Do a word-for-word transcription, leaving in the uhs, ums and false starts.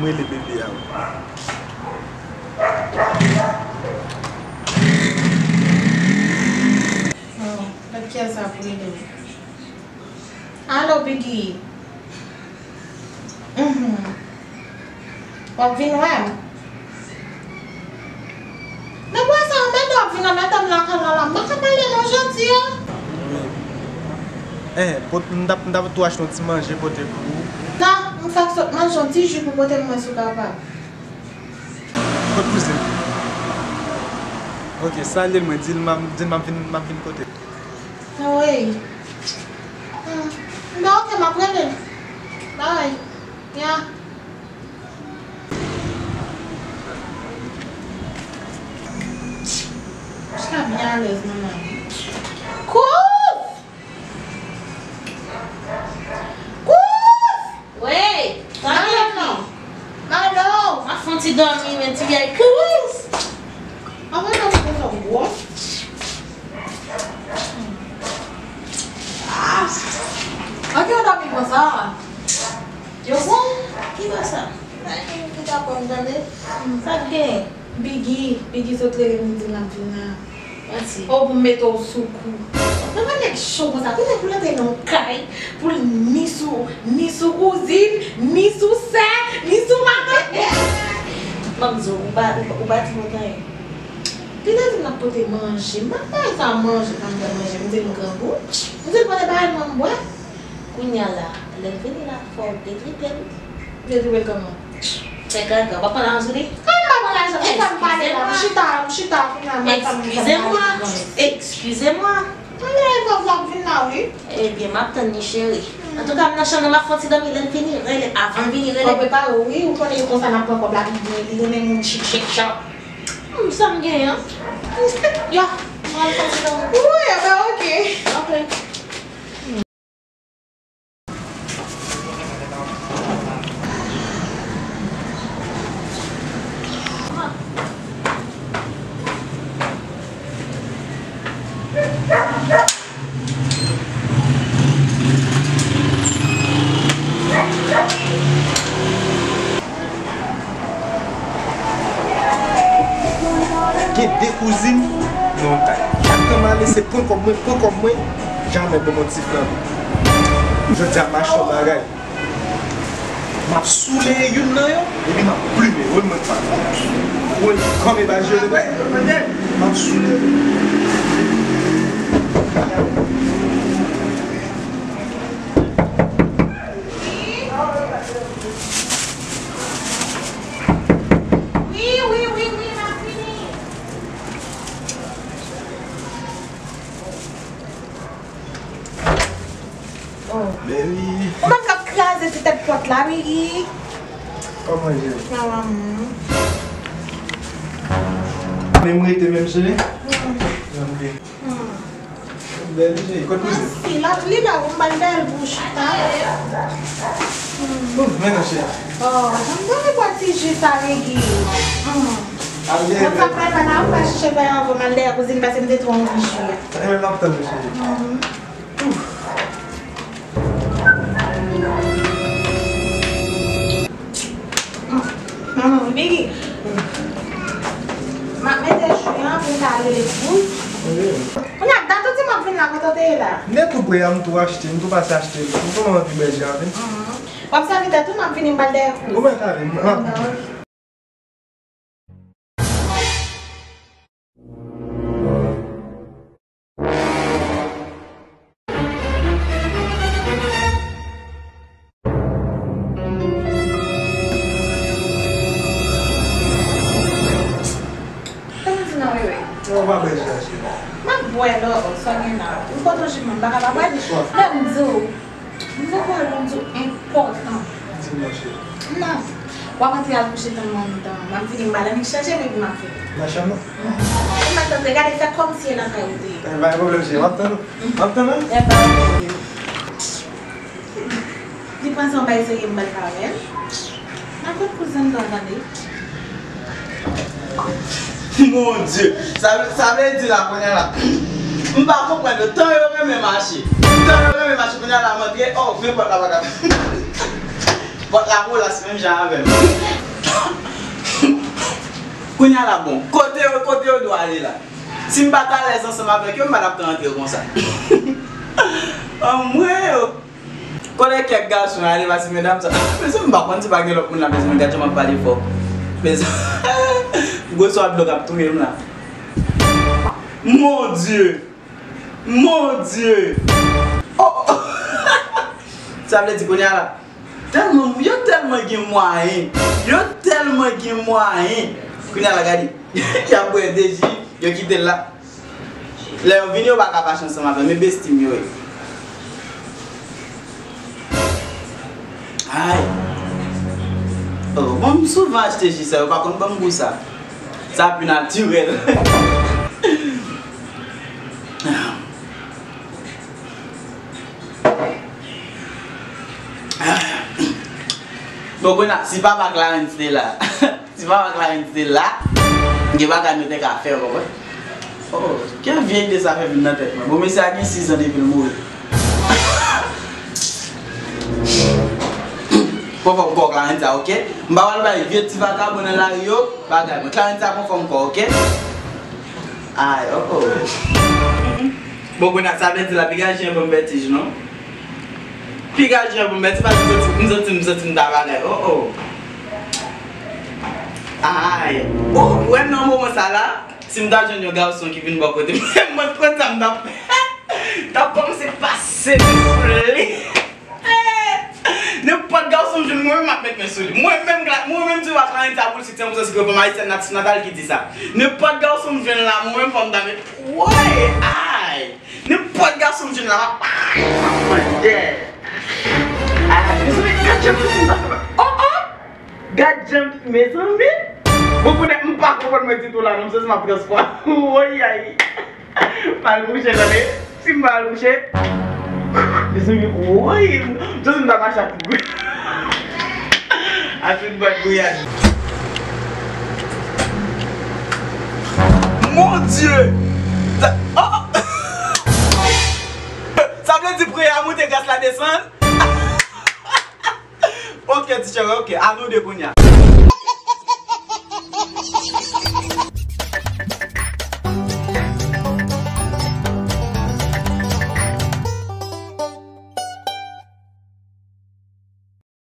Rele bebe a wi. Oh, gad kiyès sa pou rele. Alo, Biggie. Mhm. W ap vin wè m? Nan bwa sa, anmède w ap vin anmède m lakay la la. M pa ka pale non, janti an. Eh, pot, m t ap, m t ap tou achte yon ti manje pote pou ou. Non, m fèk sot manje yon ti ji pou pote m mwen si w kapab. Kot kouzin? Ok, salye l mwen, di l m ap, di l m ap vin, m ap vin kote l. Wi. Hmm. Bon, ok, m ap rele l. Bye. Ya. Sa byen alèz, manman. Kouz! Kouz! Wey, sa byen non. Malo! M ap fè yon ti dòmi, men ti vyèy Kouz! Anmwey, non, m kontan gwo. Ah! Anki w dòmi konsa? Yo bon? Ki bò sa? Ay, ki ta konn tande? Sa k gen? Biggie, Biggie sot rele m, li di l l ap vin la. Manti. Oh, pou m mete w sou kou. Nan pa nèg cho konsa, konnen pou l antre nan yon kay, pou l ni sou, ni sou kouzin, ni sou sè, ni sou matant. Ban m di w, ou pa, ou pa, ou pa di mwen anyen. Li te di m l ap pote manje. M pa bay sa manje, pa m fè manje. M di l m grangou. M di l pote bagay mwen m bwè. Kounye a la, lè l vini la, fò w detripe l. Detripe l kòman? Fè gaga. W ap pran lajan sou li? Kòman m pa pran lajan? Konsa m pale la. M chita, m chita, kounye a, m ap tann li. Eskize mwa. Eskize mwa. Anmwey, fò w ap vin la, wi. Ebyen, m ap tann li, cheri. Antouka, m nan chanm nan, m ap fè yon ti dòmi. Lè l vini, rele. Avan l vini, rele. Fò w prepare w, wi. Ou konnen e konsa n ap pran kòb la, li, li renmen moun chik, chik, chak. Hmm, sa m genyen an? Ya, m al fè ti dòmi. Wi, enben, ok. Ok. Gen de kouzin nan yon kay. Chak tan m ale, se pran kòb mwen, pran kòb mwen, jamè ban m yon ti flanbe. Jodi a, m achte yon bagay. M ap soule youn nan yo, epi m ap plimen. Wi, mwen pa. Wi, kòm e ba jere. M ap soule. Wi, wi, wi, wi, m ap vini. Oh. Baby. Ou menm k ap kraze ti tèt pòt la, Biggie. Kòman je? Sa va, hmm. Menm rete menm, cheri? Hmm. Janm gen. Hmm. Bèl, cheri. Kote pou je? Mèsi, la, li la, ou m ba l bèl bouch, ta. Hmm. Ouf, men non, cheri. Oh, m ta vle bwè ti ji sa, Biggie. Hmm. Al dèyè. Mwen pa pral pa la, ou pa chèche fè anvan m al dèyè kouzin, paske m te twò anvi ji a. E men m ap tann ou, cheri. Hmm. Manman, Biggie. M ap mete ji an pou m ka rele Kouz. Kounye a, dat ou di m ap vin la, kote w te ye la? M te tou pre a, m tou achte, m tou pase achte. M tou anvi bwè ji an, wi. Mhm. W ap sèvi tèt ou, m ap vini, m pral dèyè Kouz. Ou mèt ale, m ap. Sa m di nan wewe? Ou pa bwè ji a, cheri. M ap bwè lò, sa gen la. M poto ji mwen, m pa ka pa bwè. Lè m di w, m te kwè l, m di w enpòtan. Di m non, cheri. Non. W ap antre al kouche tann mwen anndan. M ap vini, m ba Lanik chanje m epi m ap vini. Nan chanm nan? Mhm. Ou mèt antre, gade, fè kòmsi e lakay ou te ye. Eh, pa gen pwoblèm, cheri. M ap tann ou. M ap tann ou. Eh, pa gen pwoblèm. Li panse yon bagay serye m pral fè avè l. Nan kot kouzin m pral tande. Mon Dye, sa, sa vle di la kounye a la. M pa konprann yo. Tan yo renmen mache. Tan yo renmen mache, kounye a la m antre, oh, men pòt la pa ka. Pòt la pou la, se menm jan avè m. Kounye a la, bon, kote yo, kote yo dwe ale la? Si m pa t alèz ansanm avèk yo, m pa t ap ka antre konsa. Anmwey! Kote kèk gason ale pase medam sa. Mezanmi, m pa konn si pa gen lòt moun la, mezanmi, gad jan m ap pale fò. Mezanmi, gwo swa dlo k ap touye m la. Mon Dieu! Mon Dieu! Oh! Sa vle di kounye a la, tèlman, yo tèlman gen mwayen. Yo tèlman gen mwayen. Kounye a la, gade. Y ap bwè de ji, yo kite l la. Lè yo vini, yo pa ka fache ansanm avè m, e besti m yo ye. Ay. Oh, bon, m souvan achte ji sa, yo pa konn ban m gou sa. Sa pi natirèl. Bon, kounye a, si papa Clarence te la, si papa Clarence te la, gen bagay nou te ka fè, w konprann? Oh, ki vye ide sa fè vin nan tèt mwen? Bon, mesye a gen sis an depi l mouri. Pran fòm kò Clarence a, oke? M pa pral bay vye ti vakabon nan lari yo bagay mwen. Clarence a pran fòm kò, oke? Ay, oh, oh. Bon, kounye a, sa vle di la, piga jen pou m fè tij, non? Piga jen pou m fè tij, paske m santi, m santi, m santi m ta bagay. Oh, oh. Ay. Oh, ou wè nan moman sa la, si m ta jwenn yon gason ki vin bò kote m, mwen konn sa m t ap fè. T ap kòmanse pase men sou li. Nenpòt gason m jwenn, mwen menm m ap met men sou li. Mwen menm, mwen menm, ti wa Clarence a pou l sityen, m santi ke fanm ayisyèn nat-, natal ki di sa. Nenpòt gason m jwenn la, mwen menm fò m ta met, woy, ay! Nenpòt gason m jwenn la, m ap, ay, mwen dèd. Ay, mezanmi, gad jan m, oh, oh! Gad jan m, mezanmi! Bon, kounye a, m pa konprann mwen ditou la, non, m santi m ap transfòme. Woy, ay! M al kouche, tande. Si m pa al kouche, mezanmi, woy, m santi m ta mache ak tout bri. Ak tout bòt gouyad. Mon Dieu! Sa, oh! Sa vle di priyè a moute, gras la desann? Ok, teacher, ok. A nou de kounye a.